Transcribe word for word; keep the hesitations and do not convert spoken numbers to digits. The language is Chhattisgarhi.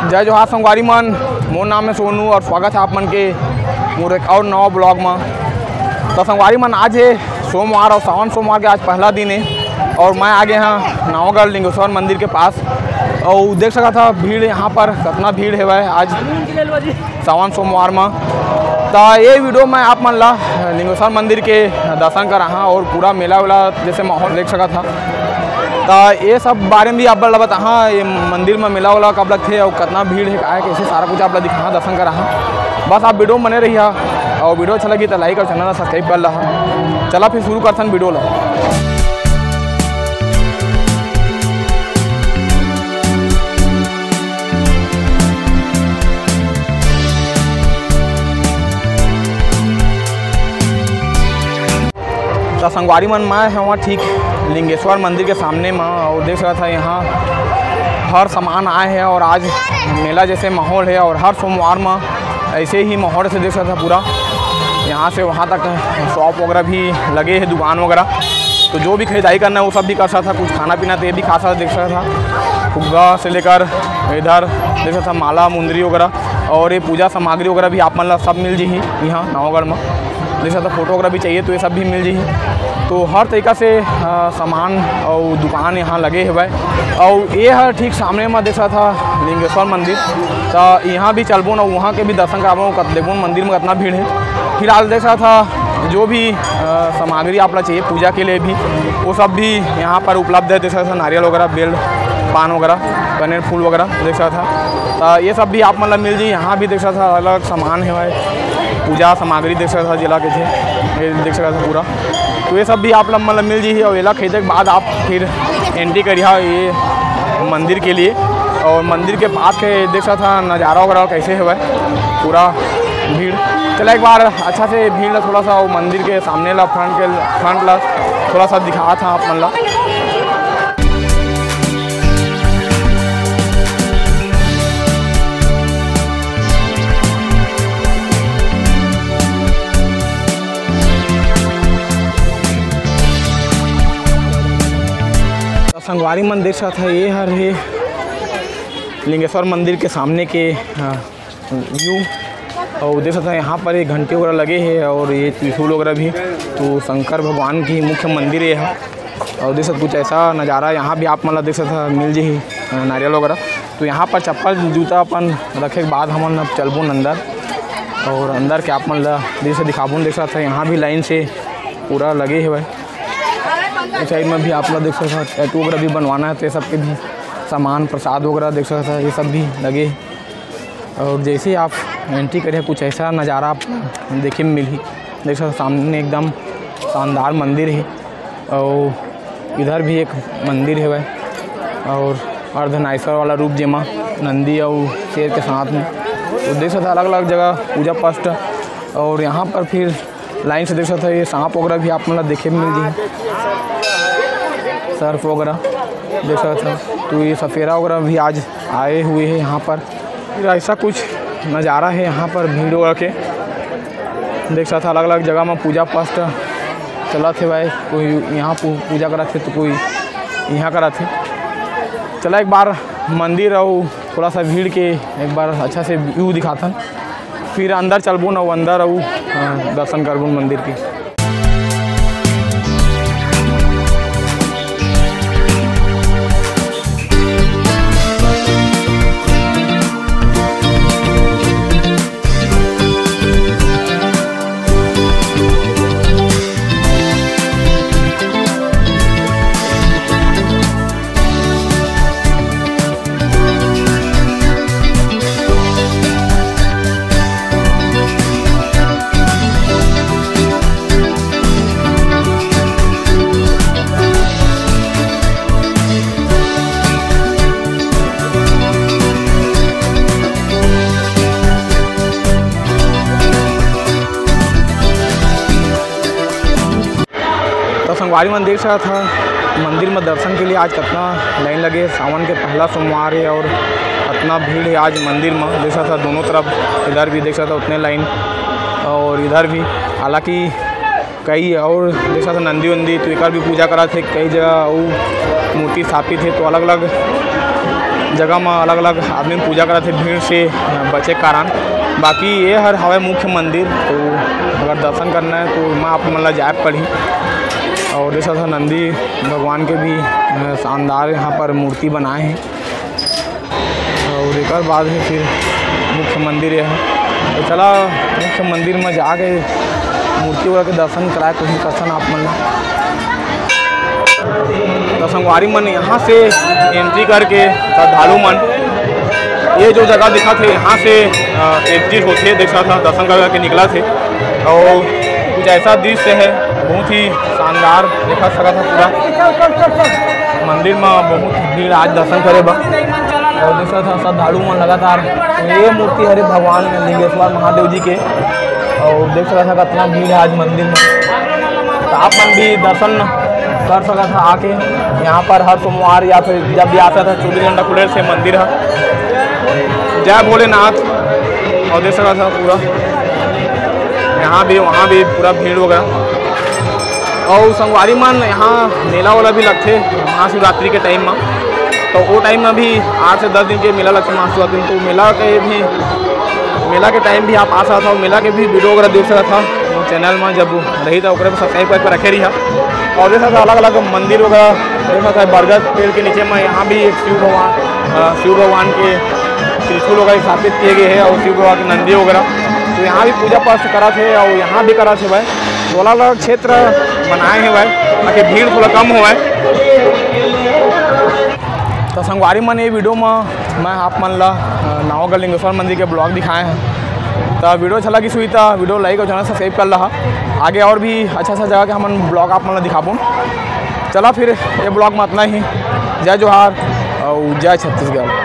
जय जोहार संगवारी मन, मोर नाम है सोनू और स्वागत है आप मन के मोर एक और नवा vlog में। तो संगवारी मन, आज है सोमवार और सावन सोमवार के आज पहला दिन है और मैं आ गए हाँ नवागढ़ लिंगेश्वर मंदिर के पास। और देख सकत हा भीड़, यहाँ पर कितना भीड़ है भाई आज सावन सोमवार में। तो ये video में आप मन ला लिंगेश्वर मंदिर के दर्शन कराहा और पूरा मेला वेला जैसे माहौल देख सकत हा। तो ये सब बारे में भी आप मन ला बताहा, ये मंदिर में मेला वेला कब लगथे और कितना भीड़ है, का है, कैसे, सारा कुछ आप ला दिखाहा, दर्शन कराहा। बस आप video में बने रहिहा और video अच्छा लगी तो like और channel ला subscribe कर लहा। चला फिर शुरू करथन video ला। तो संगवारी मन, मैं हवं ठीक लिंगेश्वर मंदिर के सामने म, और देख सकत हा यहाँ हर सामान आए हे और आज मेला जैसे माहौल हे और हर सोमवार म ऐसे ही माहौल से देख सकत हा पूरा यहाँ से वहाँ तक shop वगैरह भी लगे हे, दुकान वगैरह। तो जो भी खरीदारी करना है वो सब भी कर सकत हा, कुछ खाना पीना तो ये भी खा सकत हा, देख सकत हा फुग्गा से लेकर इधर देख सकत हा माला मुंदरी वगैरह और ये पूजा सामग्री वगैरह भी आप मन ला सब मिल जही यहाँ नवागढ़ में। देख सकत हा फोटो वगैरह भी चाहिए तो ये सब भी मिल जही। तो हर तरीका से अ, सामान और दुकान यहाँ लगे हुए और ये हर ठीक सामने में देख सकत हा लिंगेश्वर मंदिर। तो यहाँ भी चलबो ना, वहाँ के भी दर्शन कराबो, कत-, देखबो मंदिर में कितना भीड़ है। फिलहाल देख सकत हा जो भी अ, सामग्री आप ला चाहिए पूजा के लिए भी, वो सब भी यहाँ पर उपलब्ध है। देख सकत हा नारियल वगैरह, बेल, पान वगैरह, कनेर फूल वगैरह देख सकत हा। तो ये सब भी आप मन ला मिल जाई। यहाँ भी देख सकत हा अलग सामान है भाई, पूजा सामग्री देख सकत हा, जेला कहिथे, ये देख सकत हा पूरा। तो ये सब भी आप मन ला मिल जाई और एला खरीदे के बाद आप फिर entry करिहा ये मंदिर के लिए। और मंदिर के पास के देख सकत हा नज़ारा वगैरह कैसे है पूरा भीड़। चला एक बार अच्छा से भीड़ ला थोड़ा सा वो मंदिर के सामने ला front के front ला थोड़ा सा दिखात हा आप मन ला। तो संगवारी मन देख सकत हा ये हर हे लिंगेश्वर मंदिर के सामने के, हाँ, view। और देख सकत हा यहाँ पर एक घंटी वगैरह लगे हे और ये त्रिशूल वगैरह भी। तो शंकर भगवान की मुख्य मंदिर ये है। और देख सकत हा कुछ ऐसा नज़ारा यहाँ भी आप मन ला देख सकत हा मिल जही, अ, नारियल वगैरह। तो यहाँ पर चप्पल जूता अपन रखे के बाद हमन अब चलबो अंदर और अंदर के आप मन ला जैसे दिखाबो। देख सकत हा यहाँ भी line से पूरा लगे हे भाई। इस side में भी आप ला देख सकत हा tattoo वगैरह भी बनवाना है तो ये सब के भी सामान प्रसाद वगैरह देख सकत हा ये सब भी लगे हे। और जैसे ही आप entry करे, कुछ ऐसा नज़ारा आप देखे में मिलही। देख सकत हा सामने एकदम शानदार मंदिर है और इधर भी एक मंदिर है भाई, और अर्धनारीश्वर वाला रूप जेमा नंदी और शेर के साथ में। तो देख सकत हा अलग-अलग जगह पूजा पाठ, और यहाँ पर फिर line से देख सकत हा ये सांप वगैरह भी आप मन ला देखे में मिल जाही, सर्प वगैरह देख सकत हा। तो ये सफेरा वगैरह भी आज आए हुए हैं यहाँ पर। फिर ऐसा कुछ नज़ारा है यहाँ पर भीड़ वगैरह के। देख सकत हा अलग-अलग जगह में पूजा पाठ चलत हे भाई, कोई यहाँ पू-, पूजा करत हे तो कोई यहाँ करत हे। चला एक बार मंदिर और थोड़ा सा भीड़ के एक बार अच्छा से view दिखाथन, फिर अंदर चलबो ना, अंदर अउ, अ, दर्शन करबो मंदिर के। तो संगवारी मन देख सकत हा, मंदिर में दर्शन के लिए आज कितना line लगे। सावन के पहला सोमवार है और इतना भीड़ है आज मंदिर में। देख सकत हा दोनों तरफ, इधर भी देख सकत हा उतने line और इधर भी। हालांकि कई और देख सकत हा नंदी उंदी, तो एकर भी पूजा करत हे। कई जगह अउ मूर्ति स्थापित है, तो अलग अलग जगह म अलग-अलग आदमी पूजा करत हे भीड़ से, अ, बचे के कारण। बाकी ये हर हवय मुख्य मंदिर, तो अगर दर्शन करना है तो एमा आप मन ला जाए पड़ही। और देख सकत हव नंदी भगवान के भी, अ, शानदार यहाँ पर मूर्ति बनाए हे। और एकर बाद ही फिर मुख्य मंदिर ये है। तो चला मुख्य मंदिर में जाके मूर्ति वगैरह के दर्शन कराए कोशिश करथन आप मन ला। तो संगवारी मन यहाँ से entry करके श्रद्धालु मन ये जो जगह दिखत हे यहाँ से, अ, exit होथे, देख सकत हव दर्शन कर करके निकलत हे। और कुछ ऐसा दृश्य है, बहुत ही शानदार देख सकत हव पूरा मंदिर में बहुत भीड़ आज दर्शन करे बर। और देख सकत हव श्रद्धालु मन लगातार, ये मूर्ति हरे भगवान लिंगेश्वर महादेव जी के। और देख सकत हव कितना भीड़ है आज मंदिर में, तो आप मन भी दर्शन कर सकत हव आके। यहाँ पर हर सोमवार या फिर जब भी आ सकत हव, चौबीस घंटा खुले से मंदिर है। जय भोलेनाथ। और देख सकत हव पूरा यहाँ भी, वहाँ भी पूरा भीड़ वगैरह। और संगवारी मन, यहाँ मेला वाला भी लगथे महाशिवरात्रि के time में, तो वो time में भी आठ से दस दिन के मेला लगथे महाशिवरात्रि में। तो मेला के भी, मेला के time भी आप आ सकत हव, मेला के भी video वगैरह देख सकत हव channel में, जब रही तो ओकरे subscribe करके रखे रही। और देख सकत हव अलग-अलग मंदिर वगैरह देख सकत हव, बरगद पेड़ के नीचे में यहाँ भी एक शिव भगवान, अ, शिव भगवान के त्रिशूल वगैरह स्थापित किए गए हैं और शिव भगवान के नंदी वगैरह, तो यहाँ भी पूजा पाठ करत हे और यहाँ भी करत हे भाई। तो अलग-अलग क्षेत्र बनाए हे भाई, ताकि भीड़ थोड़ा कम होवय। तो संगवारी मन, ये video में मैं आप मन ला, अ, नवागढ़ लिंगेश्वर मंदिर के vlog दिखाए हैं। तो video अच्छा लगिस होही तो video like और channel subscribe कर लहा। आगे और भी अच्छा अच्छा जगह के हमन vlog आप मन ला दिखाबो। चला फिर ये vlog में इतना ही। जय जोहार और जय छत्तीसगढ़।